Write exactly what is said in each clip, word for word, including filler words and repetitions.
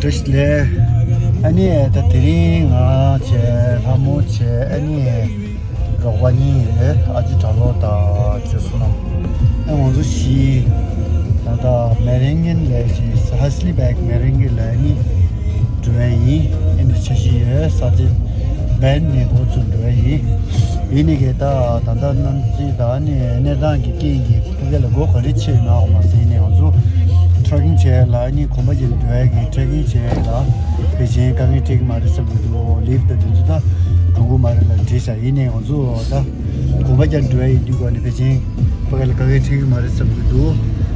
བཀྲ་ཤིས་བདེ་ལེགས། ཨ་ནི་ད་དེ་རིང་ང་བྱས་ལྷ་མོ་བྱས་ཨ་ནི་རོགས་པ་གཉིས་ཡོད། ཨ་ཅེ་གྲྭ་ལོག་དང་ཆོས་བཟང་། ཨ་ང་ཚོ་བཞི་ད་ལྟ་མེ་རེན་གྷན་ལ་ཅིག་ཧ་སི་ལི་བེག་མེ་རེན་གྷན་ལ་ཨ་ནི་འགྲོ་ཡ་ཡིན། ཨ་ནི་འཆར་གཞི་ཡོད། ས་ཆ་བན་ནས་འགོ་བཙུགས་འགྲོ་ཡ་ཡིན། ཡིན་ནི་གི་ད་ད་ལྟ་གནམ་གཤིས་དང་ཨ་ནི་གནས་སྟངས་ཀྱི་རྐྱེན་གྱིས་ཕ་གི་ལ་སྒོ་ག་རེ་ཕྱེ་ཡོད་ན་འོ་མ་ཟེར་ནས་ང་ཚོ་ཊྲེ་ཀིང་བྱས་ལ་ཨ་ནི་གོམ་པ་བརྒྱབ་འགྲོ་ཡ་གི་ཊྲེ་ཀིང་བྱས་ལ་ཕལ་ཆེར་དཀའ་ངལ་འཕྲད་ཀྱི་མ་རེད་བསམ་གྱི་འདུག་ལིཕ་ཊི་དེ་ཚོ་ད་འགྲོ་གི་མ་རེད་ལབ་བྲིས་ཤག་ཡིན་ནའི་ང་ཚོ་ད་གོམ་པ་བརྒྱབ་འགྲོ་ཡ་ཡིན་དུས་ག་ནས་ཕལ་ཆེར་ཕ་གི་ལ་དཀའ་ངལ་འཕྲད་ཀྱི་མ་རེད་བསམ་གྱི་འདུག་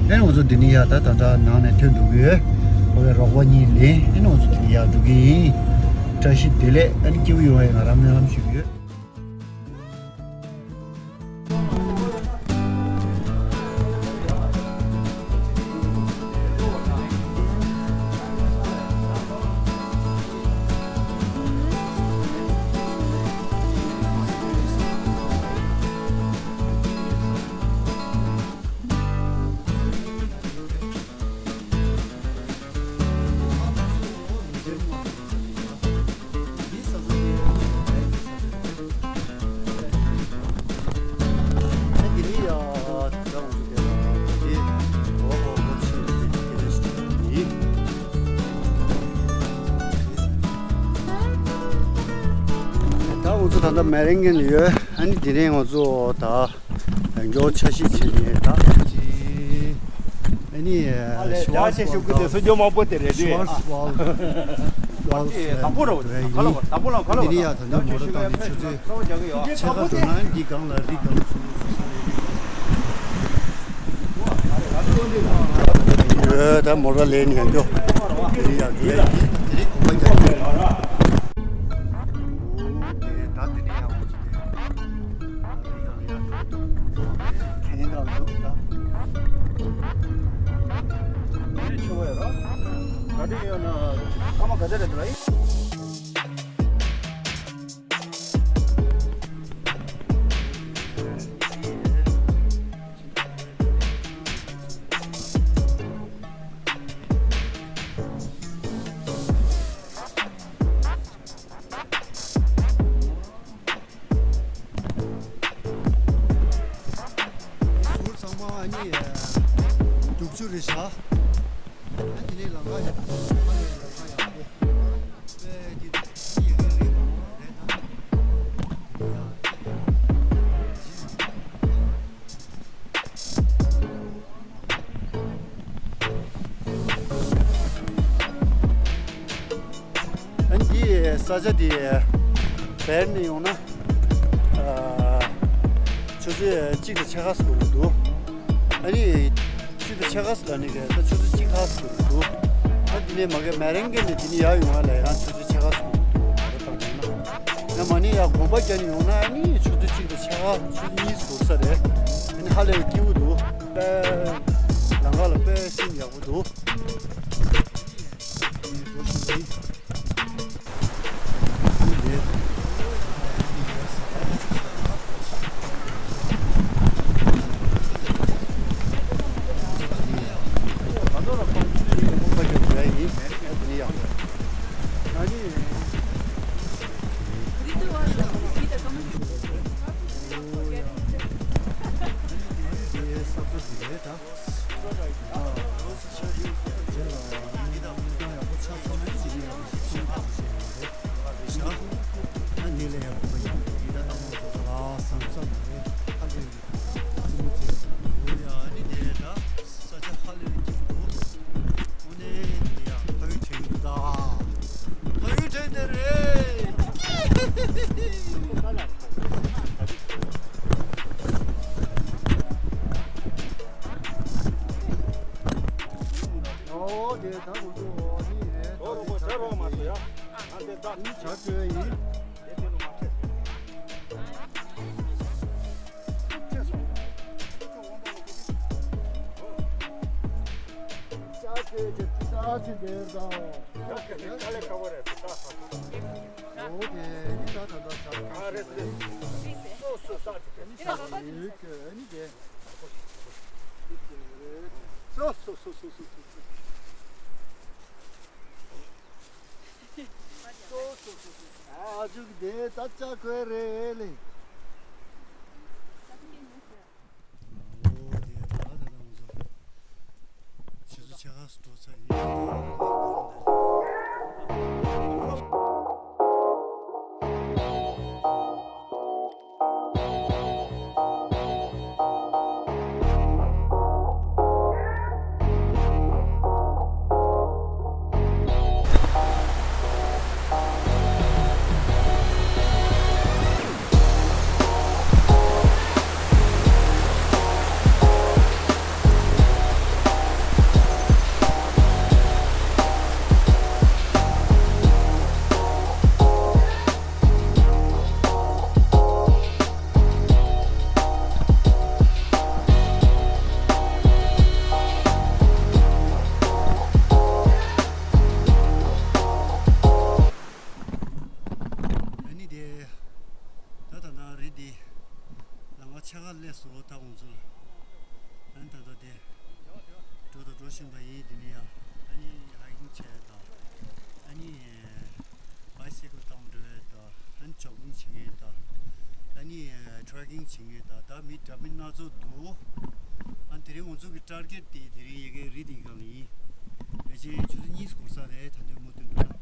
ཨེ་ནས་ང་ཚོ་འདི་ནས་ཡར་ད་ད་ལྟ་ནང་ནས་ཐོན་འགྲོ་གི་ཡོད། ཕ་གི་རོགས་པ་གཉིས་ལེན། ཨེ་ནས་ང་ཚོ་འདི་ནས་ཡར་འགྲོ་གི་ཡིན། བཀྲ་ཤིས་བདེ་ལེགས། ཨ་ནི་སྐྱིད་པོ་ཡོང་བའི་ང་རང་སྨོན་ལམ་ཞུ་གི་ཡོད། ད་ང་ཚོ་ད་ལྟ་མེ་རེན་གྷན་ཡོད། ཨ་ནི་དེ་རིང་ང་ཚོ་ད་ཡང་བསྐྱར་འཆར་གཞི་བྱས་ནས་ད་ཨ་ནི་ཨ་ལས་ཞྭ་ཆེ་ཤོས་ཀྱི་དེ་སུ་སྐྱོ་མང་པོ་དེ་རེད་དུས། ཤྭ་ཝལ་ཝལ་ཝལ་དང་དང་པོ་ར་འདི་ནི་ཡ་ད་ལྟ་མོ་ཊ་བཏང་ནས་ཆུ་ཚོད་ཕྱེད་ཀ་འགྲོ་ན་འདི་སྒང་ལ་རི་སྒང་ཚུར་ཡོད། ད་མོ་ཊ་ལེན་ནས་ཡང་འགྲོ་དེ་རིང་ཡང་འགྲོ་ཡ་ཡིན། དེ་རིང་གོམ་པ་རྒྱག་གི་ཡོད། ད་དེ་རིང་ཡང་འོང་ཚུལ་དེ། ཁྱེད་རང་འདུག་ད། ངས་ཆུ་བ་ཡོད་ར། ག་དུས་ཡོད་ན་སྐར་མ་ག་ཚོད་རེད་འདུག་ལ་ཡིན། ཟུར་ཚང་མ་ཨ་ནི་རྒྱུག་ཆུ་རེད་ཤག་ཨ་དེ་ནས་ལམ་ཁ་ཡག་པོ། ཨ་ནི་ལམ་ཁ་ཡག་པོ། དཔེ་དེ་ཡི་གེ་རེད་པ་རེད་ད། ཨ་ནི་འདི་ས་ཆ་འདི་བལ་ནས་ཡོང་ན་ཨ་ཆུ་ཚོད་གཅིག་དང་ཕྱེད་ཀ་ཙམ་འགོར་གྱི་འདུག་ཨ་ནི་གཅིག་དང་ཕྱེད་ཀ་ཙམ་ལ་ནི་གས་ད་ཆུ་ཚོད་གཅིག་ལྷག་ཙམ་འགོར་གྱི་འདུག་ཨ་འདི་ནས་མ་གས་མེ་རེན་གྷན་ནས་འདི་ནས་ཡར་ཡོང་བ་ལ་ཡང་ཆུ་ཚོད་ཕྱེད་ཀ་ཙམ་འགོར་གྱི་འདུག་ང་རང་བཏང་ནས་ན། ཡང་མ་ནི་ཡང་གོམ་པ་རྒྱག་ནས་ཡོང་ན་ཨ་ནི་ཆུ་ཚོད་གཅིག་དང་ཕྱེད་ཀ་ཆུ་ཚོད་གཉིས་འགོར་ས་རེད། ཨ་ནི་ཧ་ལས་པའི་སྐྱིད་པོ་འདུག་དཔེ་ལམ་ཁ་ལ་དཔེ་སེམས་ཡག་པོ་འདུག་ཨོ་དེ་ད་ང་ཚོ་ཨ་ནི་ད་རོགས་པ་ཇ་རོགས་མ་ཟོ་ཡ། ཨ་དེ་ད་ཇ་སྤྲོད་ཡིན། ཇ་སྤྲོད་ཀྱི་ཇ་ཅི་འདེར་དང་། ཇ་ཁ་ལེ་ཁ་བ་རེད་ད། ཨོ་དེ་ད་ད་ད་ཇ་ཨ་རེད་རེད། སོ་སོ་ས་ཅི་ཡོད་ཀྱི་ཨ་ནི་དེ། སོ་སོ་སོ་སོ་སོ་སོ། ཆུ་གི་དེ་ད་ལྕགས་ཁོལ་རེད་ལེ། ཨོ་དེ་ད་ད་ད་ང་ཚོ་ཆུ་ཚོད་ཕྱེད་ཀ་འགྲོ་ཚར་ཡིན། ཨ་ནི་དེ། ད་ད་ད་རི་འདི་ལམ་ཁ་ཕྱེད་ཀ་སླེབས་སོང་ད་ཁོང་ཚོ། ཨ་ནི་ད་ད་དེ། འགྲོ་དང་འགྲོ་བཞིན་པ་ཡིན་དེ་ནི་ཡང་ཨ་ནི་ཧའི་ཀིང་བྱས་དང་། ཨ་ནི་བྷའི་སི་ཀལ་བཏང་འགྲོ་ཡས་དང་། ཨ་ནི་ཇོག་གིང་བྱེད་མཁན་དང་། ཨ་ནི་ཊྲེག་གིང་བྱེད་མཁན་དང་། ད་མི་འདྲ་མིན་སྣ་ཚོགས་འདུག་ཨ་ནི་དེ་རིང་ང་ཚོ་གི་ཊར་གེཊ་དེ་དེ་རིང་ཡ་གི་རི་འདིའི་སྒང་ལ་ཡིན། ཕལ་ཆེར་ཆུ་ཚོད་གཉིས་འགོར་ས་རེད། ད་དུང་མུ་མཐུད་འགྲོ་ན།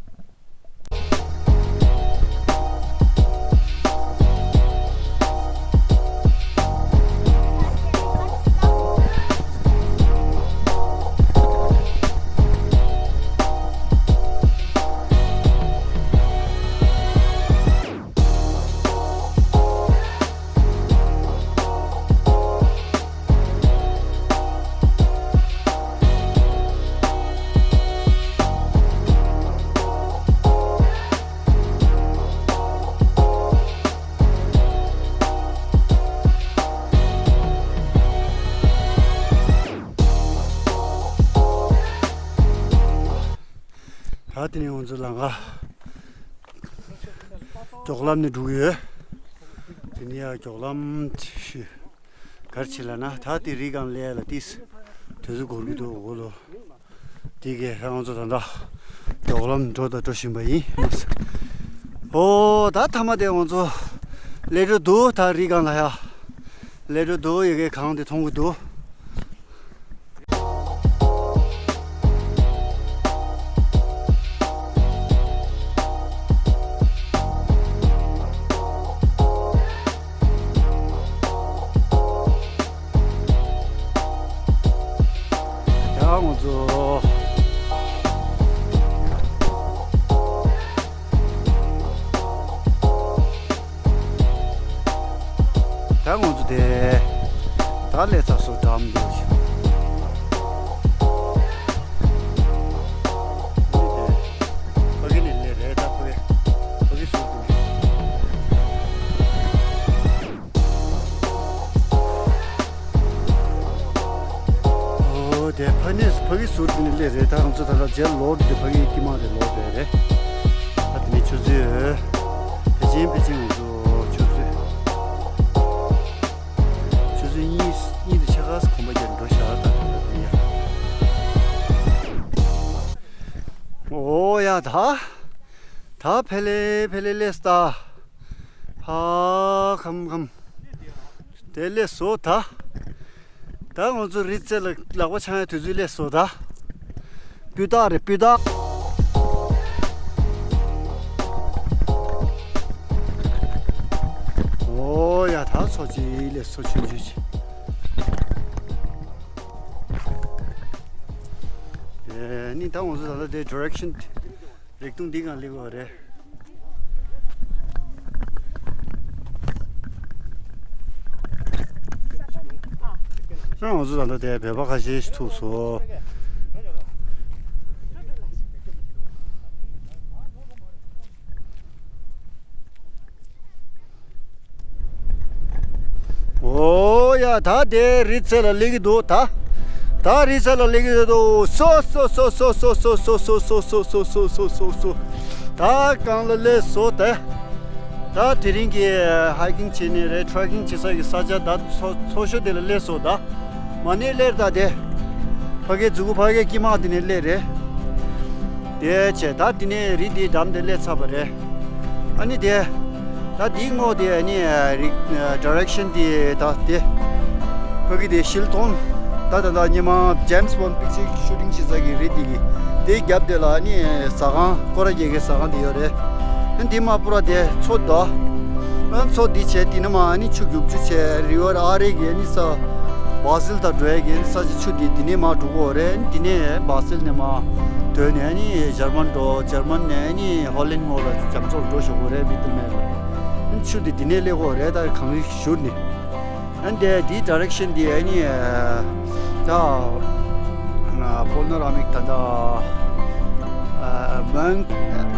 ད་དེ་ནས་ང་ཚོ་ལམ་ཁ་མགྱོགས་ལམ་ནས་འགྲོ་གི་ཡོད། དེ་ནས་ཡང་མགྱོགས་ལམ་ཞུ། ག་རེ་བྱེད་ལབ་ན་ད་དེ་རི་སྒང་སླེབས་ཡ་ལ་ཏིས་དུས་ཚོད་འགོར་གི་འདུག་འོ་ལོ། དེ་གས་ང་ཚོ་ད་ལྟ་མགྱོགས་ལམ་འགྲོ་དང་འགྲོ་བཞིན་པ་ཡིན། ཨོ་ད་མཐའ་མ་དེ་ང་ཚོ་སླེབས་འགྲོ་འདུག་ད་རི་སྒང་ལ་ཡ་སླེབས་འགྲོ་འདུག་ཡ་གི་གངས་དེ་མཐོང་གི་འདུག་ཡ་ང་ཚོ། ད་ང་ཚོ་དེ་ད་སླེབས་ཚར་སོང་འགྲམ་དུ། ཕ་གི་ནས་སླེབས་རེད། ད་ཕ་གི་ཕ་གི་ཟུར་དུ་ནས། ཨོ་དེ་ཕ་ནས་ཕ་གི་ཟུར་དུ་ནས་སླེབས་རེད། ད་ང་ཚོ་ད་ལྟ་རྗེས་ལོག་དེ་ཕ་གི་དཀྱིལ་མ་དེ་ལོག་བསྡད་རེད། ད་དེ་ནས་ཆུ་ཚོད་ཕལ་ཆེར་ཕལ་ཆེར་ང་ཚོ་ཆུ་ཚོད། ཆུ་ཚོད་གཉིས་གཉིས་དང་ཕྱེད་ཀ་གོམ་པ་བརྒྱབ་འགྲོ་བཞག་ད་ད་ལྟ་དེ་ཡ། ཨོ་ཡ་ད། ད་ཕེ་ལེ་ཕེ་ལེ་ལེ་སྟ། ཧ་ཁམ་ཁམ། དེ་ལེ་སོ་ད། ད་ང་ཚོ་རི་རྩེ་ལ་ལག་པ་འཆང་ཡ་དུས་ཚོད་སླེབས་སོང་ད། སྤུས་དག་རེད་སྤུས་དག་ཨོ་ཡ་ད་ཚོ་ཅི་སླེབས་སོ་ཆུང་ཆུང་ཅི། དེ་ནི་ད་ང་ཚོ་ད་ལྟ་དེ་ཌི་རེག་ཤན་རིགས་ཐུང་འདི་གང་སླེབས་པ་རེད། ང་ཚོ་ད་ལྟ་དེ་བོད་པ་ཁ་ཤས་ཤིག་ཐུག་སོང་། ཨོ་ཡ་ད་དེ་རི་རྩེ་ལ་སླེབས་ཀྱི་འདུག་ད་ད་རི་རྩེ་ལ་སླེབས་ཀྱི་འདུག་སོ་སོ་སོ་སོ། ད་གང་ལ་སླེབས་སོ་ད། ད་དེ་རིང་གི་ཧའི་ཀིང་བྱེད་ནི་རེད། ཊྲེག་ཀིང་བྱེད་ས་གི་ས་ཆ་ད་མཚོ་མཚོ་ཤོད་དེ་ལ་སླེབས་སོ་ད། མ་ནི་སླེབས་ད་དེ། ཕ་གི་མཛུ་གུ་ཕ་གི་དཀྱིལ་མ་དེ་ནས་སླེབས་རེད། དེ་བྱས་ད་དེ་ནས་རི་དེའི་འགྲམ་དེ་སླེབས་ཚར་བ་རེད། ཨ་ནི་དེ། ད་དེའི་ངོ་དེ་ཨ་ནི་རིག་direction དེ་ད་དེ། ཕ་གི་དེ་ཤིལ་ཐོན། ད་ད་ད་ཉི་མ་James Bond picture shooting བྱེད་ས་གི་རི་དེ་གི། དེའི་རྒྱབ་དེ་ལ་ཨ་ནི་ཟ་ཁང་སྐོར་ར་རྒྱག་གི་ཟ་ཁང་དེ་ཡོད་རེད། ཨ་ནི་དེ་མ་པུ་ར་དེ་མཚོ་དོ། ཨ་མཚོ་དེ་བྱས་དེ་ནི་མ་ཨ་ནི་ཆུ་རྒྱུག་ཆུ་བྱས་river ཨ་རེ་གི་ཨ་ནི་ས། Basel ད་འགྲོ་ཡ་གི་ས་ཆ་ཆུ་དེ་དེ་ནས་མ་འགྲོ་གི་ཡོད་རེད། དེ་ནས་Basel ནས་མ་དོན་ནས་ཨ་ནི་German འགྲོ། German ནས་ཨ་ནི་Holland ངོ་ལ་རྒྱ་མཚོར་འགྲོ་ཤོག་གི་རེད། Mittelmeer ལ་ཆུ་དེ་དེ་ནས་སླེབས་ཀྱི་ཡོད་རེད། ད་གངས་རི་བཞུར་ནས་ཨ་ནི་དེ་དེའི་direction དེ་ཨ་ནི་ད་Panoramic ད་ད་Mount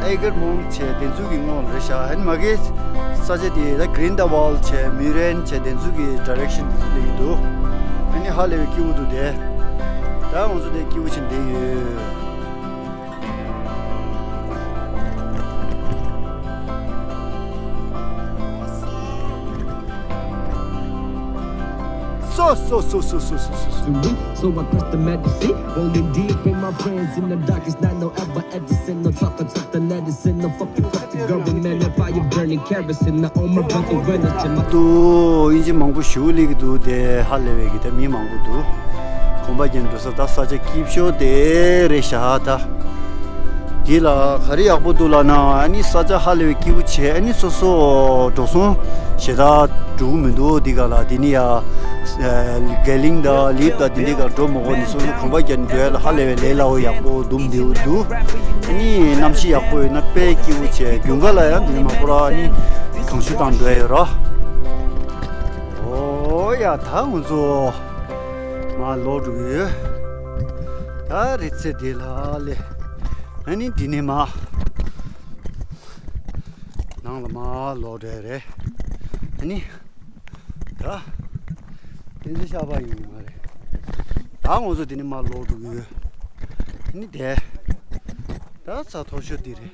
Eggermont བྱས་དེ་ཚོ་གི་ངོ་ལ་རེད་ཤག་ཨ་ནི་མ་གི་ས་ཆ་དེ་ད་Grindelwald བྱས་Mürren བྱས་དེ་ཚོ་གི་direction དེ་ཚོ་སླེབས་ཀྱི་འདུག་ཨ་ནི་ཧ་ལས་པའི་སྐྱིད་པོ་འདུག་དེ། ད་ང་ཚོ་དེ་སྐྱིད་པོ་ཕྱིན་བསྡད་ཡོད། So, so, so, so, so, so, so, so. So I press the medicine, rolling deep in my friends in the darkest night, no ever Edison, no chocolate, chocolate, medicine, no fucking, fucking government, no fire burning kerosene, no on my brother when it's in my དུ་ཨིན་ཇི་མང་པོ་ཞིག་སླེབས་ཀྱི་འདུག་དེ་ཧ་ལས་པའི་གི་དེ་མི་མང་པོ་འདུག་གོམ་པ་རྒྱག་འགྲོ་ས་ད་ས་ཆ་སྐྱིད་ཤོས་དེ་རེད་ཤག་ད། དེ་ལ་ག་རེ་ཡག་པོ་འདུག་ལབ་ན་ཨ་ནི་ས་ཆ་ཧ་ལས་པའི་སྐྱིད་པོ་བྱས། ཨ་ནི་སོ་སོ་འགྲོ་སོང་ཞེ་དྲག་འགྲོ་གི་མི་འདུག་དེ་ག་ལ་དེ་ནི་ཡ་Gehlen དང་Lippe དང་དེ་འདྲའི་ག་འགྲོ་མ་དགོས་ནས་སོ་སོ་གོམ་པ་རྒྱག་ནས་འགྲོ་ཡ་ལ་ཧ་ལས་པའི་ལས་སླ་བོ་ཡག་པོ་འདུག་བདེ་པོ་འདུག་ཨ་ནི་གནམ་གཤིས་ཡག་པོ་ཡོད་ན་དཔེ་སྐྱིད་པོ་བྱས། དགུན་ཁ་ལ་ཡང་དེ་ནི་མ་པུ་ར་ཨ་ནི་གངས་ཆུ་དང་འགྲོ་ཡ་ཡོད་ར། ཨོ་ཡ་ད་ང་ཚོ་མར་ལོག་འགྲོ་གི་ཡོད། ད་རི་རྩེ་དེ་ལ་སླེབས། ཨ་ནི་འདི་ནས་མར་ནང་ལ་མར་ལོག་འགྲོ་ཡ་རེད། ཨ་ནི་ད་དེ་ཚོ་ཤ་པ་ཡིན་མ་རེད། ད་ང་ཚོ་འདི་ནས་མར་ལོག་འགྲོ་གི་ཡོད། ཨ་ནི་དེ་ད་ཚ་མཐོ་ཤོས་འདི་རེད།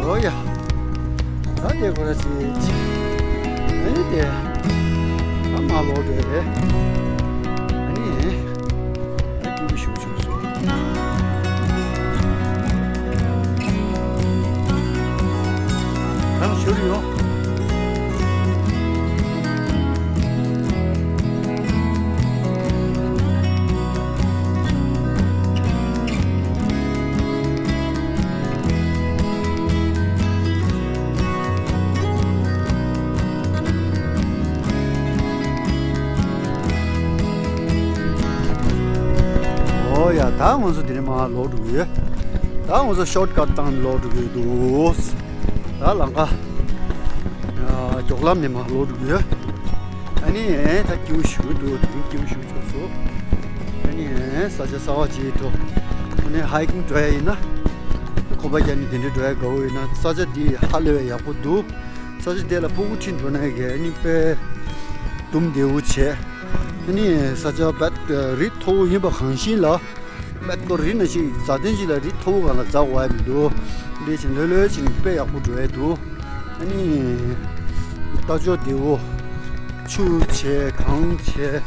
ཨོ་ཡ། ད་དེ་ཁོ་ར་ཅིག་ཨ་ནི་དེ། ད་མར་ལོག་འགྲོ་རེད། ཨ་ནི། ད་སྐྱིད་པོ་ཞིག་བྱུང་སོང་། ད་བཞུར་ཡོང་། ཨོ་ཡ། ད་ང་ཚོ་འདི་ནས་མར་ལོག་འགྲོ་གི་ཡོད། ད་ང་ཚོ་ཤོཊ་ཀཊ་བཏང་ལོག་འགྲོ་གི་འདུག་ད་ལམ་ཁ་ཨ་མགྱོགས་ལམ་ནས་མར་ལོག་འགྲོ་གི་ཡོད། ཨ་ནི་ད་སྐྱིད་པོ་ཞེ་པོ་འདུག་དེ་རིང་སྐྱིད་པོ་ཞེ་པོ་བྱུང་སོང་། ཨ་ནི་ས་ཆ་གསར་པ་ཅིག་འགྲོ། ཨ་ནི་hiking འགྲོ་ཡ་ཡིན་ན། གོམ་པ་རྒྱག་ནས་དེ་འདྲ་འགྲོ་ཡ་དགའ་པོ་ཡིན་ན་ས་ཆ་འདི་ཧ་ལས་པའི་ཡག་པོ་འདུག་ས་ཆ་དེ་ལ་སྤུ་གུ་ཁྲིད་འགྲོ་ན་ཡ་གི་ཨ་ནི་དཔེ་འདུམ་བདེ་པོ་བྱས། ཨ་ནི་ས་ཆ་རྦད་རི་མཐོ་པོ་ཡིན་པ་གང་ཤེས་ལ། རྦད་ཀོ་རི་ན་ཞིག་འཛེག་དོན་ཅིག་ལ་རི་མཐོ་པོ་སྒང་ལ་འཛེག་དགོས་ཡ་མི་འདུག་འདི་བཞིན་ལྷོད་ལྷོད་བྱས་ནས་དཔེ་ཡག་པོ་འགྲོ་ཡ་འདུག་ཨ་ནི་རྟ་མཆོག་བདེ་པོ། ཆུ་བྱས་གངས་བྱས།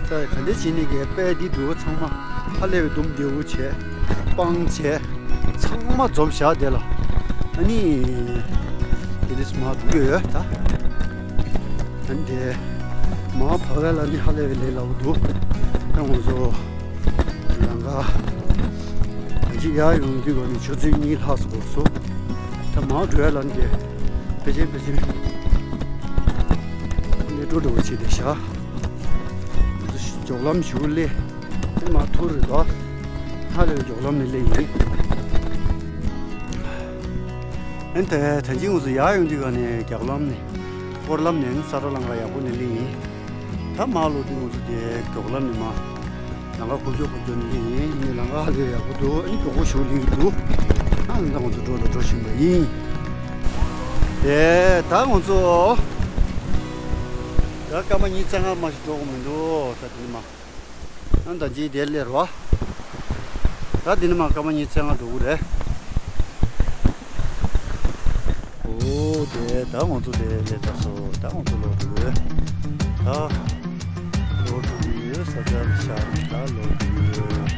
ས་ག་འདྲ་བྱས་ནས་གི་དཔེ་འདི་འདུག་ཚང་མ་ཧ་ལས་པའི་འདུམ་བདེ་པོ་བྱས། སྤང་བྱས། ཚང་མ་འཛོམས་བཞག་དེ་ལ། ཨ་ནི་དེ་འདྲས་མར་འགྲོ་གི་ཡོད་ད། ཨ་ནི་དེ་མར་བབས་ཡ་ལ་ནི་ཧ་ལས་པའི་ལས་སླ་པོ་འདུག་ད་ང་ཚོ་ལམ་ཁ་ད་ཅིག་ཡར་ཡོང་དུས་ག་ནི་ཆུ་ཚོད་གཉིས་ལྷག་ཙམ་འགོར་སོང་། ད་མར་འགྲོ་ཡ་ལ་ནི་དེ་ཕལ་ཆེར་ཕལ་ཆེར་ལས་འགྲོ་འགྲོ་བ་བྱས་ཏེ་བཞག་མགྱོགས་ལམ་ཞུ་ལས་དེ་མར་ཐུག་རེད་དོ། ཧ་ལས་པའི་མགྱོགས་ལམ་ནས་སླེབས་ཡིན། ཨན་ད་ད་ཅི་ང་ཚོ་ཡར་ཡོང་དུས་ག་ནས་རྒྱབ་ལམ་ནས་སྐོར་ལམ་ནས་ཨན་ས་ར་ལམ་ཁ་ཡག་པོ་ནས་སླེབས་ཡིན། ད་མར་ལོག་དུས་ང་ཚོ་དེ་མགྱོགས་ལམ་ནས་མར་ལམ་ཁ་ཁུག་ཀྱོག་ཁུག་ཀྱོག་ནས་སླེབས་ཡིན། ཨ་ནི་ལམ་ཁ་ཧ་ལས་པའི་ཡག་པོ་འདུག་ཨ་ནི་མགྱོགས་པོ་ཞིག་སླེབས་ཀྱི་འདུག་ཨ་ནི་ད་ང་ཚོ་འགྲོ་དང་འགྲོ་བཞིན་པ་ཡིན། དེ་ད་ང་ཚོ་ད་སྐར་མ་ཉི་ཤུ་རྩ་ལྔ་མ་ཞིག་འགྲོ་དགོས་མི་འདུག་ད་དེ་ནི་མ། ཨ་ད་ཅི་དེ་སླེབས་རོ། ད་དེ་ནི་མ་སྐར་མ་ཉི་ཤུ་རྩ་ལྔ་འགྲོ་གི་རེད། ཨོ་དེ་ད་ང་ཚོ་དེ་སླེབས་ད་སོ། ད་ང་ཚོ་ལོག་འགྲོ་གི་ཡོད། ད་ལོག་འགྲོ་གི་ཡོད། ས་ཆ་ལ་ཤར་ནས་ད་ལོག་འགྲོ་གི་ཡོད།